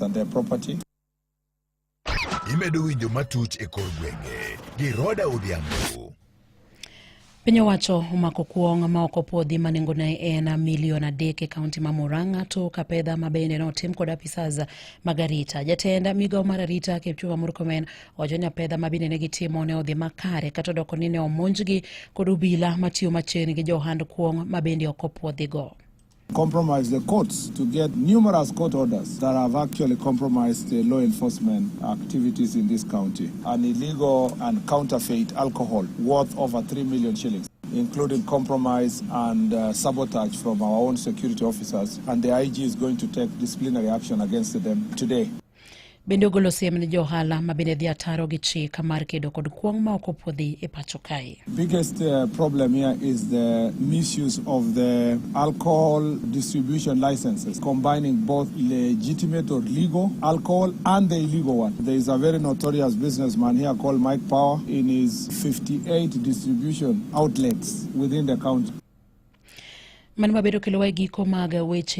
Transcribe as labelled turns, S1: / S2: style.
S1: And their property.
S2: Imedo winjo matuch e kor gwenge gi Roda Odhiambo.
S3: Piny owacho omako kuong' ma ok opuodhi ma nengone en milion 3 e kaunti ma Murang'a to kapedha ma bende notim kod apisas mag arita. Jatend migawo mar arita Kipchumba Murkomen owacho ni apedha ma bende ne gitimo ne odhi makare kata odoko ni ne omonjgi kod obila matiyo machiegni gi johand kuong' ma bende ok opuodhigo.
S1: Compromise the courts to get numerous court orders that have actually compromised the law enforcement activities in this county. An illegal and counterfeit alcohol worth over 3 million shillings, including compromise and sabotage from our own security officers, and the IG is going to take disciplinary action against them today.
S3: Bende ogolo siem ne johala ma bende dhi ataro gi chik mar kedo kod kuong' ma ok opuodhi e pacho kae.
S1: Biggest problem here is the misuse of the alcohol distribution licenses, combining both legitimate or legal alcohol and the illegal one. There is a very notorious businessman here called Mike Power in his 58 distribution outlets within the county.
S3: Mano mabedo kelowa e giko mag weche.